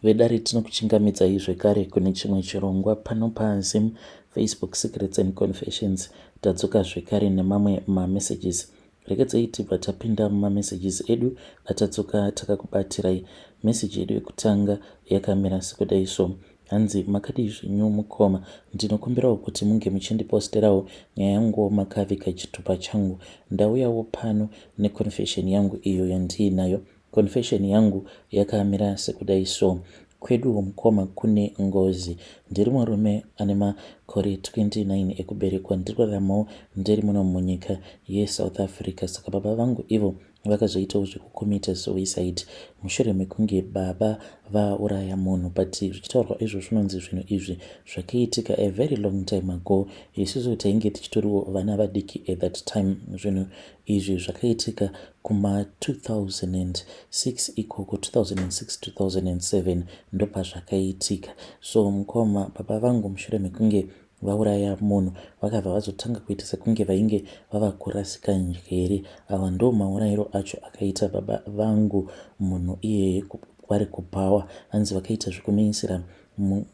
Vedare tinokuchingamidzai zvekare kune chimwe chirongwa pano paZim Facebook Secrets and Confessions. Tadzoka zvekare nemamwe mamessages. Regedzai tibva tapinda mumamessages edu atadzoka takakubatirai. Message yedu yekutanga yakamira sekudai so. Hanzi makadii zvenyu mukoma, ndinokumbirawo kuti munge muchindiposterawo nyaya yanguwo makaviga chitupa changu. Ndauyawo pano neconfession yangu iyo yandiinayo. Confession yangu yakamira sekudai so. Kwedu mukoma kune ngozi. Ndiri murume ane makore 29 ekuberekwa ndiri kuraramawo ndiri muno munyika yeSouth Africa. Saka baba vangu ivo vakazoitawo zvekucommita suicide mushure mekunge baba vauraya munhu but zvichitaurwa izvo zvinonzi zvinhu izvi zvakaitika a very long time ago isusu tainge tichitoriwo vana vadiki at that time zvinhu izvi zvakaitika kuma 2006 ikoko 2006 2007 ndopazvakaitika so mukoma baba vangu mushure mekunge vauraya munhu vakabva vazotanga kuita sekunge vainge vava kurasika njere ava ndo maurayiro acho akaita baba vangu munhu iyeye vari kubhawa hanzi vakaita zvekumuisira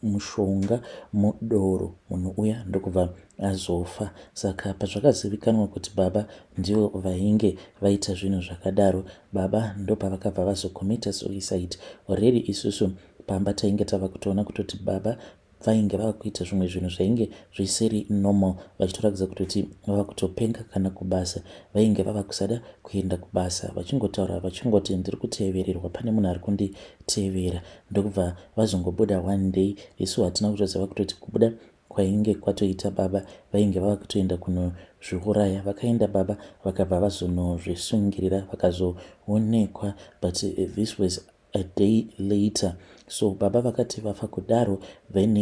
mushonga mudoro munhu uya ndokubva azofa saka pazvakazivikanwa kuti baba ndivo vainge vaita zvinhu zvakadaro baba ndopavakabva vazocommita suicide already isusu pamba tainge tava kutoona kutoti baba vainge vava kuita zvimwe zvinhu zvainge zvisiri normal vachitoratidza kutoti vava kutopenga kana kubasa vainge vava kusada kuenda kubasa vachingotaura vachingoti ndiri kutevererwa pane munhu ari kunditevera ndokubva vazongobuda one day isu hatina kutoziva kutoti kubuda kwainge kwatoita baba vainge vava kutoenda kunozviuraya vakaenda baba vakabva vazonozvisungirira vakazoonekwa but this was a day later so baba vakati vafa kudaro then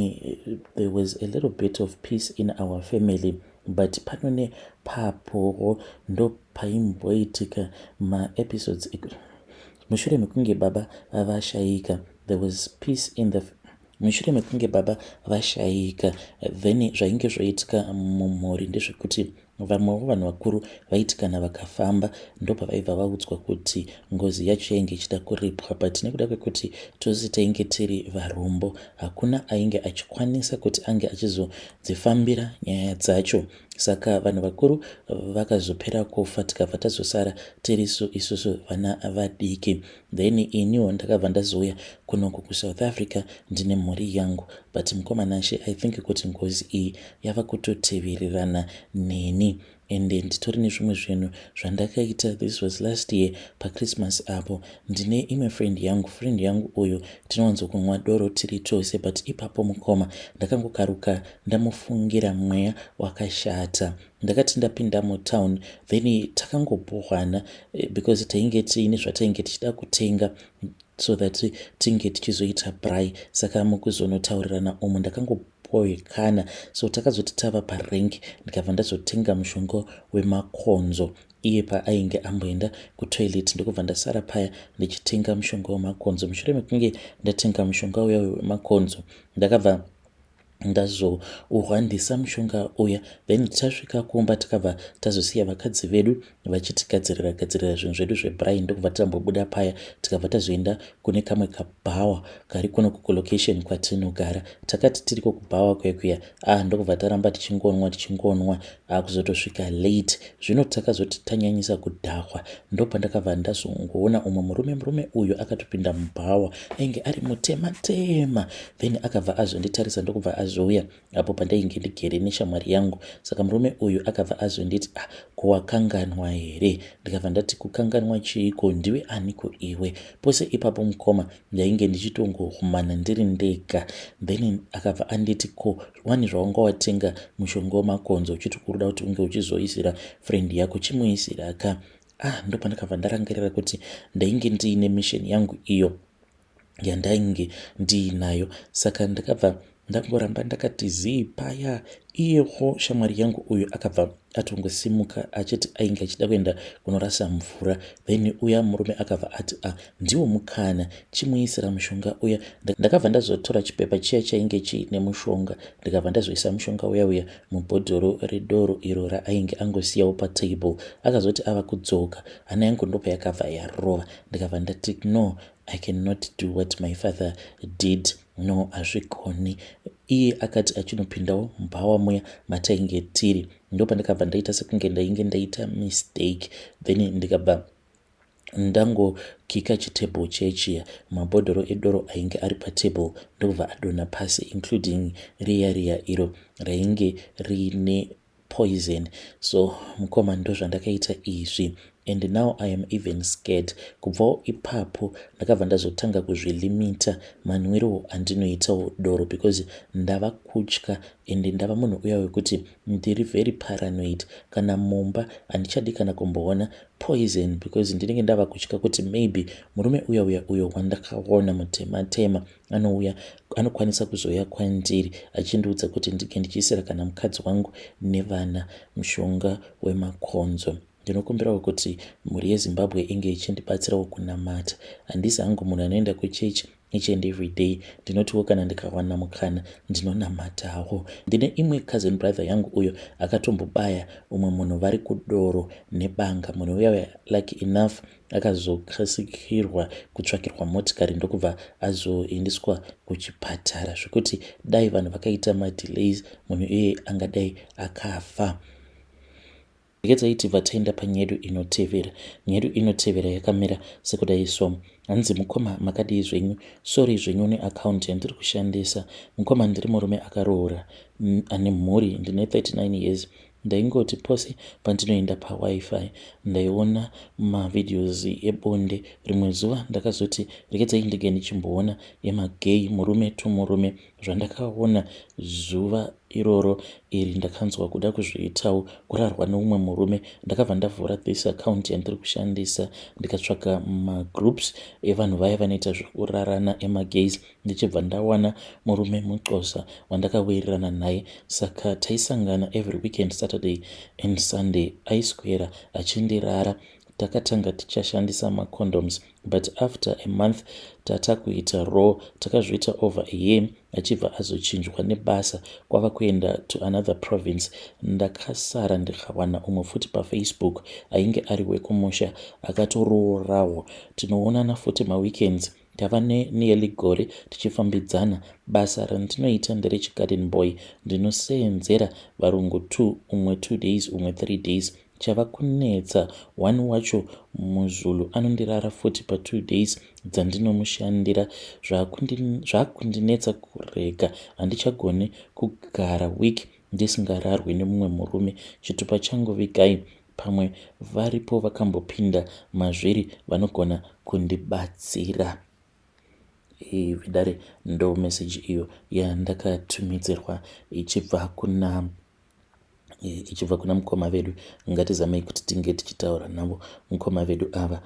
there was a little bit of peace in our family but pano nepapowo ndo paimboitika maepisodes mushure mekunge baba vashayika there was peace in the mushure mekunge baba vashayika then zvainge zvoitika mumhuri ndezvekuti vamwewo vanhu vakuru vaiti kana vakafamba ndopavaibva vaudzwa kuti ngozi yacho yainge ichida kuripwa but nekuda kwekuti tose tainge tiri varombo hakuna ainge achikwanisa kuti ange achizodzifambira nyaya dzacho saka vanhu vakuru vakazopera kufa tikabva tazosara tirisu isusu vana vadiki then iniwo ndakabva ndazouya kunoku kuSouth Africa ndine mhuri yangu but mukoma Nashe I think kuti ngozi iyi yava kutotevererana neni ende nditori nezvimwe zvinhu zvandakaita this was last year pachristmas apo ndine imwe friend yangu friend yangu uyu tinowanzokunwa doro tiri tose but ipapo mukoma ndakangokaruka ndamufungira mweya wakashata ndakati ndapinda mutown then takangobhuhwana because tainge tiine zvatainge tichida kutenga so that tinge tichizoita braai saka mukuzonotaurirana umu ndakangoboekana so takazoti tava parank ndikabva ndazotenga mushonga wemakonzo iye paainge amboenda kutoilet ndokubva ndasara paya ndichitenga mushonga wemakonzo mushure mekunge ndatenga mushonga uya wemakonzo ndakabva ndazouhwandisa mushonga uya then tasvika kumba takabva tazosiya vakadzi vedu vachitigadzirira gadzirira zvinhu zvedu zvebraai ndokubva tambobuda paya tikabva tazoenda kune kamwe kabhawa kari kuno kulocation kwatinogara takati tiriko kubhawa kwekuya ah ndokubva taramba tichingonwa tichingonwa akuzotosvika late zvino takazoti tanyanyisa kudhakwa ndopandakabva ndazongoona umwe murume murume uyu akatopinda mubhawa ainge ari mutema tema then akabva azonditarisa ndokubva azouya apo pandainge ndigere neshamwari yangu saka murume uyu akabva azonditi ah kuwakanganwa here ndikabva ndati kukanganwa chiiko ndiwe aniko iwe pose ipapo mukoma ndainge ndichitongohumana ndiri ndega then akabva anditi ko wani zvawanga watenga mushonga wemakonzo uchiti kuruda kuti unge uchizoisira friend yako chimuisira ka ah ndopandakabva ndarangarira kuti ndainge ndiine mission yangu iyo yandainge ndiinayo saka ndakabva ndangoramba ndakati zii paya iyewo shamwari yangu uyu akabva atongosimuka achiti ainge achida kuenda kunorasa mvura then uya murume akabva ati a ah, ndiwo mukana chimuisira mushonga uya ndakabva ndazotora chipepa chiya chainge chiine mushonga ndikabva ndazoisa mushonga uya uya mubhodhoro redoro iro raainge angosiyawo patable akazoti ava kudzoka hana yangu ndopayakabva yarova ndikabva ndati no. I cannot do what my father did. No, hazvikoni. Iye akati achinopindawo mubhawa muya matainge tiri, ndopandakabva ndaita sekunge ndainge ndaita mistake, then ndikabva ndangokika chitable chechiya, mabhodhoro edoro ainge ari patable ndokubva adonha pasi, including riya riya iro rainge riine poison. So mukoma, ndozvandakaita izvi and now I am even scared. Kubvawo ipapo ndakabva ndazotanga kuzvilimita manwiro andinoitawo doro because ndava kutya ende ndava munhu uya wekuti ndiri very paranoid. Kana mumba handichadi kana kumboona poison because ndinenge ndava kutya kuti maybe murume uya uya uyo wandakaona mutema tema anouya, anokwanisa kuzouya kwandiri achindiudza kuti ndinge ndichiisira kana mukadzi wangu nevana mushonga wemakonzo. Ndinokumbirawo kuti mhuri yeZimbabwe inge ichindibatsirawo kunamata. Handisi hangu munhu anoenda kuchechi each and every day. Ndinotiwo kana ndikawana mukana ndinonamatawo. Ndine imwe cousin brother yangu uyo akatombobaya umwe munhu vari kudoro nebanga. Munhu uya, lucky enough, akazokasikirwa kutsvakirwa motikari ndokubva azoendeswa kuchipatara, zvekuti dai vanhu vakaita madelays munhu iyeye angadai akafa. Regedzai tibva taenda panyedu inotevera. Nyedu inotevera yakamira sekudai so. Hanzi, "Mukoma, makadii zvenyu? Sorry zvenyu neaccount yandiri kushandisa. Mukoma, ndiri murume akaroora ane mhuri, ndine 39 years. Ndaingoti pose pandinoenda paWiFi ndaiona mavideos ebonde. Rimwe zuva ndakazoti regedzai ndige ndichimboona yemagay, murume to murume. Zvandakaona zuva iroro iri, ndakanzwa kuda kuzviitawo, kurarwa neumwe murume. Ndakabva ndavhura this account yandiri kushandisa, ndikatsvaga magroups evanhu vaya vanoita zvekurarana emagays, ndichibva ndawana murume muXhosa wandakawirirana naye. Saka taisangana every weekend, Saturday and Sunday. Aiswera achindirara. Takatanga tichashandisa macondoms, but after a month tatakuita raw. Takazviita over a year, achibva azochinjwa nebasa kwava kuenda to another province. Ndakasara ndikawana umwe futi paFacebook ainge ari wekumusha, akatoroorawo. Tinoonana futi maweekends. Tava nenearly gore tichifambidzana. Basa randinoita nderechigarden boy. Ndinoseenzera varungu 2, umwe 2 days, umwe 3 days. Chava kunetsa, one wacho muZulu, anondirara futi pa2 days dzandinomushandira. Zvakundinetsa kurega. Handichagoni kugara week ndisingararwi nemumwe murume. Chitupa changu vigai, pamwe varipo vakambopinda mazviri vanogona kundibatsira." Vidare, ndo meseji iyo yandakatumidzirwa ichibva kuna mukoma vedu. Ngatizamei kuti tinge tichitaura navo mukoma vedu ava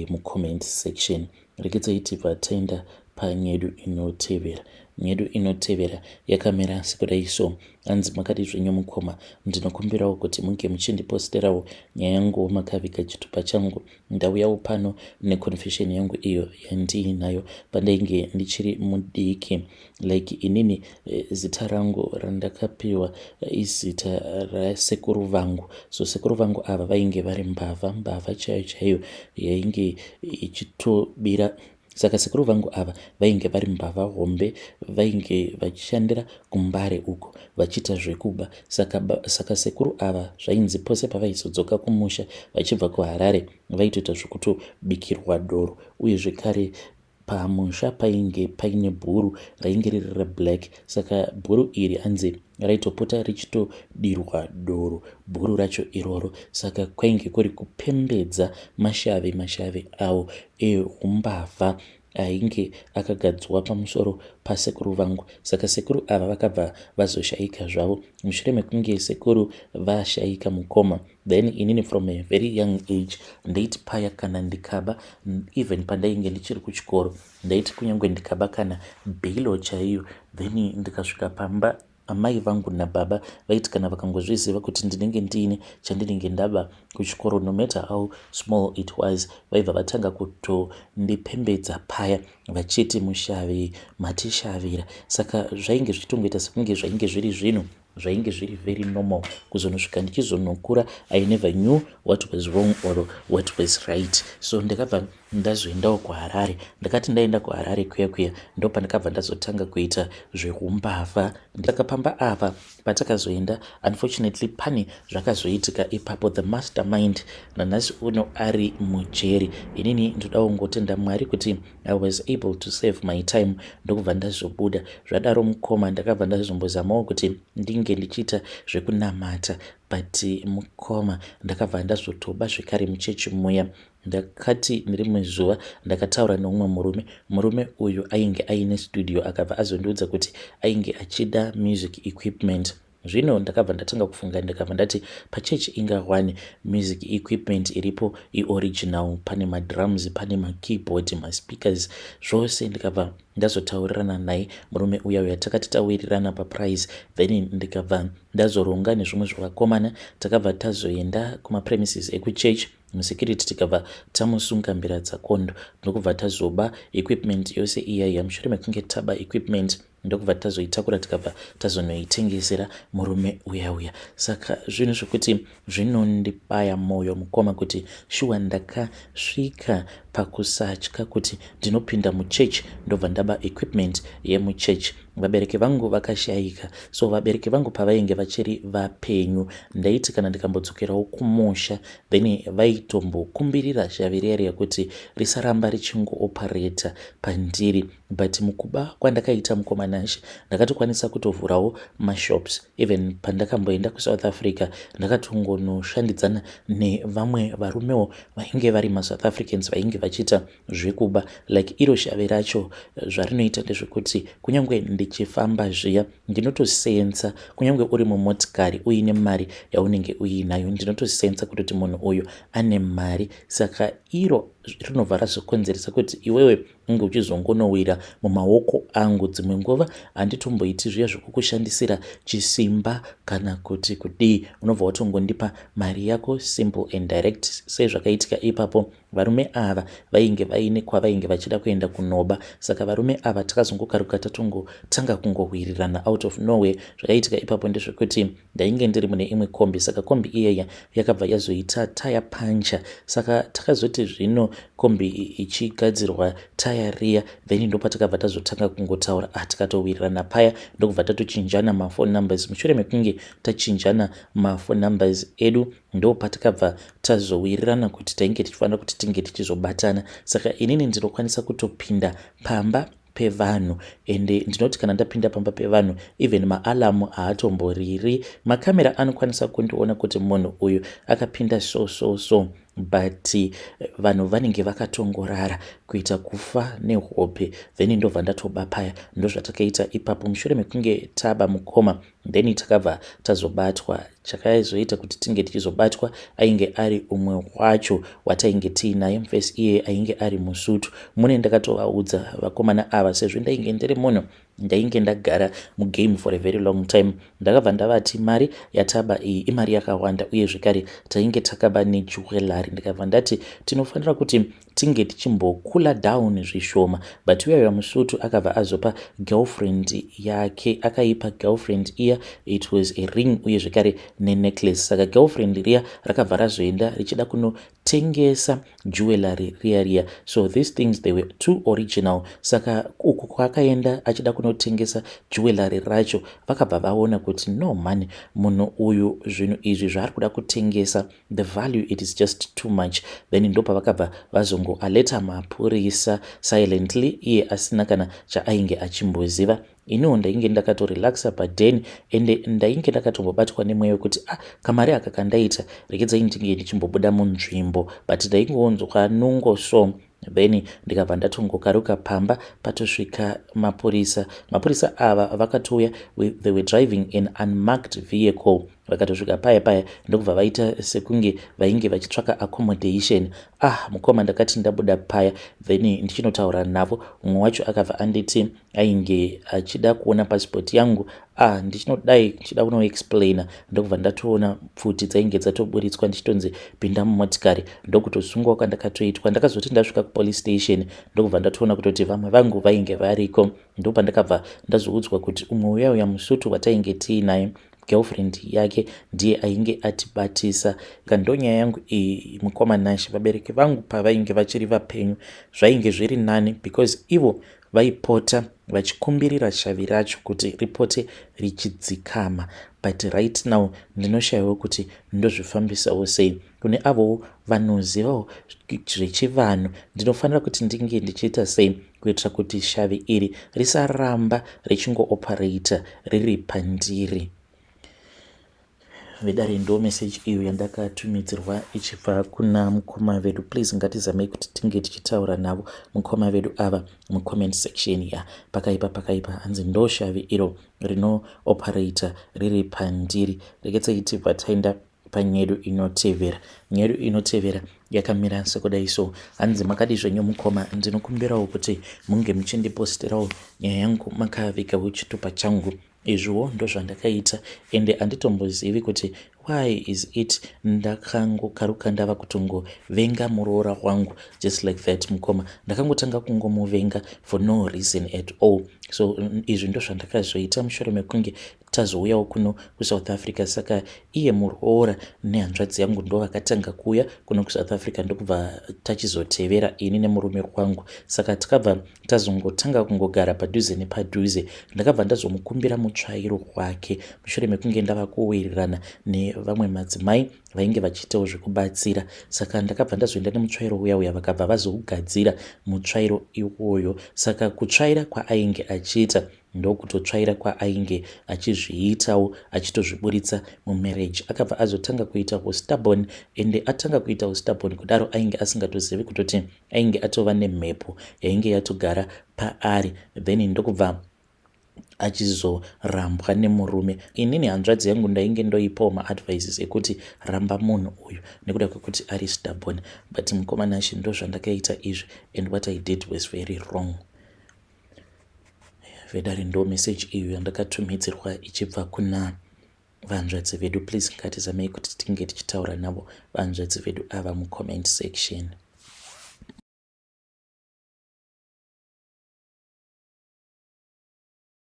mucomment section. Rekedzai tibva taenda panyedu inotevera. Nyedu inotevera yakamira sekudai so. Hanzi, "Makadi zvenyu mukoma? Ndinokumbirawo kuti munge muchindiposterawo nyaya yangu makaviga chitupa changu. Ndauyawo pano neconfession yangu iyo yandiinayo pandainge ndichiri mudiki. Like inini, zita rangu randakapiwa izita rasekuru vangu. So sekuru vangu ava vainge vari mbavha, mbavha chaiyo chaiyo yainge ichitobira. Saka sekuru vangu ava vainge vari mbavha hombe, vainge vachishandira kuMbare uko vachiita zvekuba. Saka sekuru ava zvainzi pose pavaizodzoka kumusha vachibva kuHarare vaitoita zvekutobikirwa doro. Uye zvekare pamusha painge paine bhuru rainge riri reblack. Saka bhuru iri hanzi raitopota richitodirwa doro, bhuru racho iroro. Saka kwainge kuri kupembedza mashave mashave avo eumbavha ainge akagadzwa pamusoro pasekuru vangu. Saka sekuru ava vakabva vazoshayika zvavo. Mushure mekunge sekuru vashayika, mukoma, then inini from a very young age ndaiti paya kana ndikaba, even pandainge ndichiri kuchikoro, ndaiti kunyange ndikaba kana bhilo chaiyo, then ndikasvika pamba, amai vangu nababa vaiti kana vakangozviziva kuti ndinenge ndiine chandinenge ndaba kuchikoro, no matter how small it was, vaibva vatanga kutondipembedza paya vachiti, 'Mushavi, matishavira.' Saka zvainge zvichitongoita sekunge zvainge zviri zvinhu zvainge zviri very normal. Kuzonosvika ndichizonokura, I never knew what was wrong or what was right. So ndakabva Ndazoendawo kuHarare. Ndakati ndaenda kuHarare kuya kuya ndopandakabva ndazotanga kuita zvehumbavha. Saka pamba apa patakazoenda unfortunately pane zvakazoitika ipapo the mastermind nanhasi uno ari mujeri. Inini ndoda kungotenda Mwari kuti I was able to save my time ndokubva ndazobuda. Zvadaro mukoma ndakabva ndazombozamawo kuti ndinge ndichiita zvekunamata but mukoma ndakabva ndazotoba zvekare muchechi muya. Ndakati nerimwe zuva ndakataura neumwe murume. Murume uyu ainge aine studio akabva azondiudza kuti ainge achida music equipment. Zvino ndakabva ndatanga kufunga ndikabva ndati pachechi inga wani music equipment iripo ioriginal, pane madrums, pane makeyboard, maspeakers zvose. Ndikabva ndazotaurirana naye murume uya uya, takati tawirirana paprice, then ndikabva ndazoronga nezvimwe zvevakomana. Takabva tazoenda kumapremises ekuchechi, musecurity tikabva tamusunga mbira dzakondo, ndokubva tazoba equipment yose iyaiya. Mushure mekunge taba equipment, ndokubva tazoitakura, tikabva tazonoitengesera murume uya uya. Saka zvinhu zvekuti zvinondibaya mwoyo mukoma, kuti shuwa ndakasvika pakusatya kuti ndinopinda muchechi ndobva ndaba equipment yemuchechi. Vabereki vangu vakashayika, so vabereki vangu pavainge vachiri vapenyu, ndaiti kana ndikambodzokerawo kumusha, then vaitombokumbirira shavi riya riya kuti risaramba richingoopareta pandiri. But mukuba kwandakaita, mukoma Nashe, ndakatokwanisa kutovhurawo mashops. Even pandakamboenda kuSouth Africa, ndakatongonoshandidzana nevamwe varumewo vainge vari maSouth Africans vainge vachiita zvekuba. Like iro shavi racho, zvarinoita ndezvekuti kunyange ndichifamba zviya, ndinotosensa kunyange uri mumotikari uine mari yaunenge uinayo, ndinotosensa kutoti munhu uyu ane mari. Saka iro rinobva razokonzeresa kuti iwewe unge uchizongonowira mumaoko angu. Dzimwe nguva handitomboiti zviya zvekukushandisira chisimba kana kuti kudii, unobva watongondipa mari yako, simple and direct. Sezvakaitika ipapo, varume ava vainge vaine kwavainge vachida kuenda kunoba. Saka varume ava takazongokaruka tatongotanga kungowirirana out of nowhere. Zvakaitika ipapo ndezvekuti ndainge ndiri mune imwe kombi, saka kombi iyaya yakabva yazoita taya puncture. Saka takazoti zvino kombi ichigadzirwa taya riya, then ndopatakabva tazotanga kungotaura. Ah, tikatowirirana paya, ndokubva tatochinjana maphone numbers. Mushure mekunge tachinjana maphone numbers edu, ndo patakabva tazowirirana kuti tainge tichifanira kuti tinge tichizobatana. Saka inini ndinokwanisa kutopinda pamba pevanhu, ende ndinoti kana ndapinda pamba pevanhu, even maalarm haatomboriri, makamera anokwanisa kundiona kuti munhu uyu akapinda so so so, but vanhu vanenge vakatongorara kuita kufa nehope, then ndobva ndatoba paya. Ndozvatakaita ipapo. Mushure mekunge taba, mukoma, then takabva tazobatwa. Chakazoita kuti tinge tichizobatwa, ainge ari umwe wacho watainge tiinaye mufesi, iye ainge ari musutu mune. Ndakatovaudza vakomana ava, sezvo ndainge ndiri munhu ndainge ndagara mugame for a very long time, ndakabva ndavati mari yataba iyi imari yakawanda, uye zvekare tainge takaba nejewellery. Ndikabva ndati tinofanira kuti tinge tichimbocoola down zvishoma. But uyauya musutu akabva azopa girlfriend yake, akaipa girlfriend iya, it was a ring uye zvekare nenecklace. Saka girlfriend riya rakabva razoenda richida kunotengesa jewellery riya riya. So these things, they were too original. Saka uku kwaakaenda achida kunotengesa jewellery racho, vakabva vaona kuti no man, munhu uyu zvinhu izvi zvaari kuda kutengesa, the value, it is just too much. Then ndopavakabva vazongoalerta mapurisa silently, iye asina kana chaainge achimboziva. Iniwo ndainge ndakatorelaxa paden, ende ndainge ndakatombobatwa nemweya wekuti ah, kamari aka kandaita, regedzai ndinge ndichimbobuda munzvimbo, but ndaingonzwa nungo. So then ndikabva ndatongokaruka pamba patosvika mapurisa. Mapurisa ava vakatouya, they were driving an unmarked vehicle. Vakatosvika paya paya, ndokubva vaita sekunge vainge vachitsvaka accommodation. Ah, mukoma, ndakati ndabuda paya, then ndichinotaura navo, mumwe wacho akabva anditi ainge achida kuona pasipoti yangu. Ah, ndichinodai ndichida kunoexplaina, ndokubva ndatoona pfuti dzainge dzatoburitswa, ndichitonzi pinda mumotikari, ndokutosungwa kwandakatoitwa. Ndakazoti ndasvika kupolice station, ndokubva ndatoona kutoti vamwe vangu vainge variko. Ndopandakabva ndazoudzwa kuti umwe uya uya musutu watainge tiinaye Girlfriend yake ndiye ainge atibatisa. Ndonyaya yangu iyi, mukoma Nashe. Vabereki vangu pavainge vachiri vapenyu zvainge zviri nani because ivo vaipota vachikumbirira shavi racho kuti ripote richidzikama, but right now ndinoshayiwa kuti ndozvifambisawo sei. Kune avowo vanozivawo zvechivanhu, ndinofanira kuti ndinge ndichiita sei kuitira kuti shavi iri risaramba richingooperata riri pandiri? Vedare, ndo meseji iyo yandakatumidzirwa ichibva kuna mukoma vedu. Please, ngatizamei kuti tinge tichitaura navo mukoma vedu ava mucomment section. Ya, pakaipa, pakaipa. Hanzi ndo shavi iro rinooperata riri pandiri. Reketsei tibva taenda panyedu inotevera. Nyedu inotevera yakamira sekudai so. Hanzi, "Makadi zvenyu mukoma? Ndinokumbirawo kuti munge muchindiposterawo nyaya yangu makavigawo chitupa changu. Izviwo ndozvandakaita, ende handitombozivi kuti why is it ndakangokaruka ndava kutongovenga muroora wangu just like that. Mukoma, ndakangotanga kungomuvenga for no reason at all. So izvi ndozvandakazoita mushure mekunge tazouyawo kuno kuSouth Africa. Saka iye muroora nehanzvadzi yangu ndo vakatanga kuuya kuno kuSouth Africa, ndokubva tachizotevera ini nemurume wangu. Saka takabva tazongotanga kungogara padhuze nepadhuze. Ndakabva ndazomukumbira mutsvairo wake mushure mekunge ndava kuwirirana nevamwe madzimai vainge vachiitawo zvekubatsira. Saka ndakabva ndazoenda nemutsvairo uya uya, vakabva vazougadzira mutsvairo iwoyo. Saka kutsvaira kwaainge achiita ndokutotsvaira kwaainge achizviitawo, achitozviburitsa mumarriage. Akabva azotanga kuita ustubborn, ende atanga kuita ustubborn kudaro ainge asingatozivi kutoti ainge atova nemhepo yainge yatogara paari. Then ndokubva achizorambwa nemurume. Inini hanzvadzi yangu ndainge ndoipawo maadvices ekuti ramba munhu uyu nekuda kwekuti ari stubborn, but mukoma Nashe, ndozvandakaita izvi and what I did was very wrong." Vedare, ndo message iyo yandakatumidzirwa ichibva kuna vanzvadzi vedu. Please, ngatizamei kuti tinge tichitaura navo vanzvadzi vedu ava mucomment section.